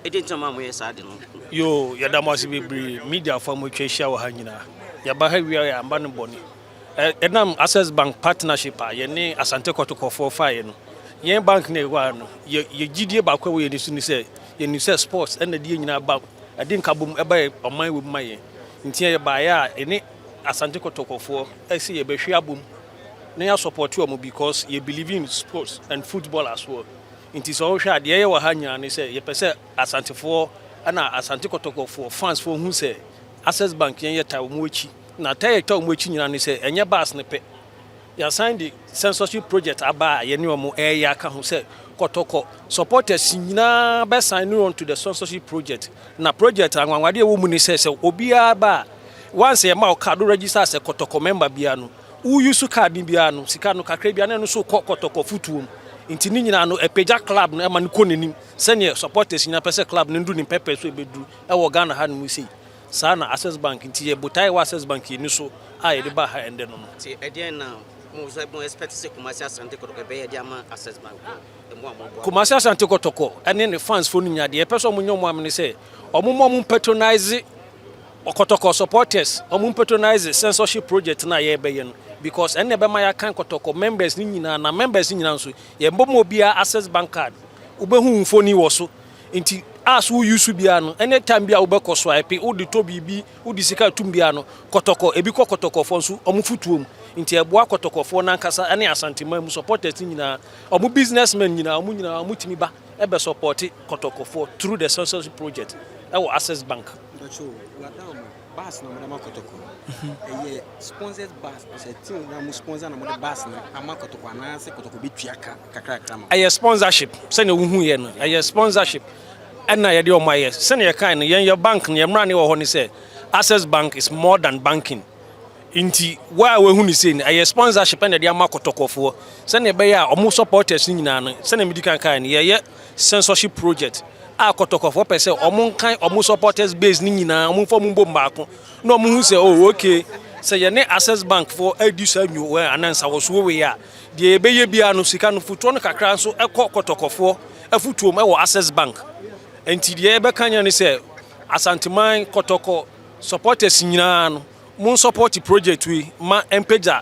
Ɛdi nti ma moyɛ saa de no. Yo, yɛda mo ase bebree, mediafoɔ a moatwa ahyia wɔ ha nyinaa. Yɛba ha wie a, yɛamba no bɔne. Ɛnam Access Bank partnership a yɛne Asante Kɔtɔkɔfoɔ faeɛ no, yɛn bank no ɛwɔ ha no, yɛ gyidie baako a ɛwɔ yɛn so ne sɛ yɛnim sɛ sports ɛna de yɛn nyinaa ba, ɛde nkabom ɛba yɛ ɔman wɔ mu ma yɛn. Nti yɛbaeɛ a, ɛne Asante Kɔtɔkɔfoɔ ɛsɛ yɛbɛhwe abom na yɛ support wɔn because yɛ believe in sports and football as well. Nti sɛ wohwɛ a, deɛ ɛyɛ wɔ ha nyinaa ne sɛ yɛpɛ sɛ Asantefoɔ ɛna Asante Kɔtɔkɔfoɔ fans foɔ hu sɛ Access Bank yɛn yɛ ta wɔn akyi, na ta yɛ ta wɔn akyi nyinaa ne sɛ ɛnyɛ bus ne pɛ. Yɛasan de censorship project aba a yɛne wɔn ɛreyɛ aka ho sɛ Kɔtɔkɔ supporters nyinaa bɛsign ne on to the censorship project. Na project anwanwadeɛ ɛwɔ mu ne sɛ obiara ba a, once yɛma wo card, register sɛ Kɔtɔkɔ member biara no, woyi so card no biara no, sika no kakra biara na ɛno nso kɔ Kɔtɔkɔ fotuo mu. Nti ne nyinaa no ɛpagya club no ɛma no kɔ n'anim sɛneɛ supporters nyinaa pɛ sɛ club no ndu ne pɛpɛ so ɛbɛduru ɛwɔ Ghana ha no mu sei. Saa na Access Bank nti yɛ botaeɛ wɔ Access Bank yɛni so a yɛde ba ha ɛndɛ no. Nti ɛdeɛn na mo sɛ mo expect sɛ Kumasi Asante Kɔtɔkɔ ɛbɛyɛ de ama Access Bank ɛmo a moboa? Kumasi Asante Kɔtɔkɔ ɛne ne fans fo no nyinaa, deɛ yɛpɛ sɛ ɔmo nyɛ ɔmo am ne sɛ ɔmo ma ɔmo patronise Kɔtɔkɔ supporters, ɔmo patronise censorship project no a yɛrebɛyɛ no, because ɛnna ɛbɛma yɛaka Kɔtɔkɔ members no nyinaa, na members no nyinaa nso yɛmbɔ mu obiara Access Bank card, wobɛhu mfoni wɔ so. Nti as wo use biara no, anytime bi a wobɛkɔ so a ɛpe wode tɔ biribi, wode sika tum biara no, Kɔtɔkɔ ebi kɔ Kɔtɔkɔfoɔ nso ɔmo fotuo mu. Nti ɛboa Kɔtɔkɔfoɔ nankasa ɛne Asanteman mu supporters nyinaa, ɔmo businessmen nyinaa, ɔmo nyinaa ɔmo tumi ba ɛbɛ support Kɔtɔkɔfoɔ through the censorship project ɛwɔ Access Bank. Bacho, wadam bus na mo ma Kɔtɔkɔ. Ɛyɛ sponsored bus sɛ team na mo sponsor na mo de bus na ama Kɔtɔkɔ anaasɛ Kɔtɔkɔ bɛ tua ka kakra kakra ma? Ɛyɛ sponsorship. Sɛnea wohu yɛ no, ɛyɛ sponsorship ɛna yɛde ɔmo ayɛ. Sɛnea yɛkae no, yɛn yɛ bank no, yɛn mmara ne wɔ hɔ ne sɛ Access Bank is more than banking. Nti wo a woahu ne sei no, ɛyɛ sponsorship ɛna yɛde ama Kɔtɔkɔfoɔ sɛnea ɛbɛyɛ a ɔmo supporters no nyinaa no, sɛnea medi kan kae no, yɛyɛ censorship project a Kɔtɔkɔfoɔ pɛ sɛ ɔmo nkan ɔmo supporters base no nyinaa, ɔmo mfa ɔmo mbom baako na ɔmo hu sɛ, oh okay, sɛ yɛne Access Bank foɔ adi saa nwo anaa nsawɔsoɔ wei a, deɛ yɛbɛyɛ biara no, sika no fotoɔ no kakra nso ɛkɔ Kɔtɔkɔfoɔ afotuom ɛwɔ Access Bank. Nti deɛ yɛbɛka nyɛ ne sɛ Asanteman Kɔtɔkɔ supporters nyinaa no, mo support project yi ma mpagya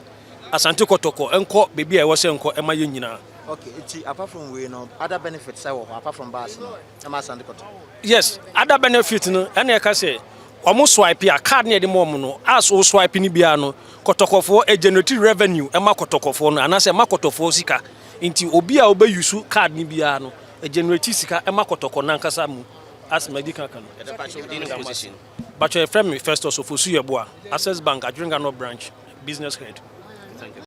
Asante Kɔtɔkɔ nkɔ baabi a ɛwɔ sɛ nkɔ ɛma yɛn nyinaa. Okay, nti apart from wei no, other benefits sɛ wɔ hɔ apart from bus no ɛma Asante Kɔtɔkɔ? Yes, other benefit no ɛna ɛka sɛ ɔmo swipe a, card ne yɛde ma ɔmo no, as o swipe no biara no, Kɔtɔkɔfoɔ e generate revenue ɛma Kɔtɔkɔfoɔ no anaasɛ ɛma Kɔtɔfoɔ sika. Nti obi a ɔbɛ use card no biara no, e generate sika ɛma Kɔtɔkɔ nankasa mu as madi kan ka no. Yɛde pakyɛ wo din ne position. Batwɛ, yɛfrɛ me Festus Ofosu Yɛboa, Access Bank Adjiringanor branch business head. Thank you.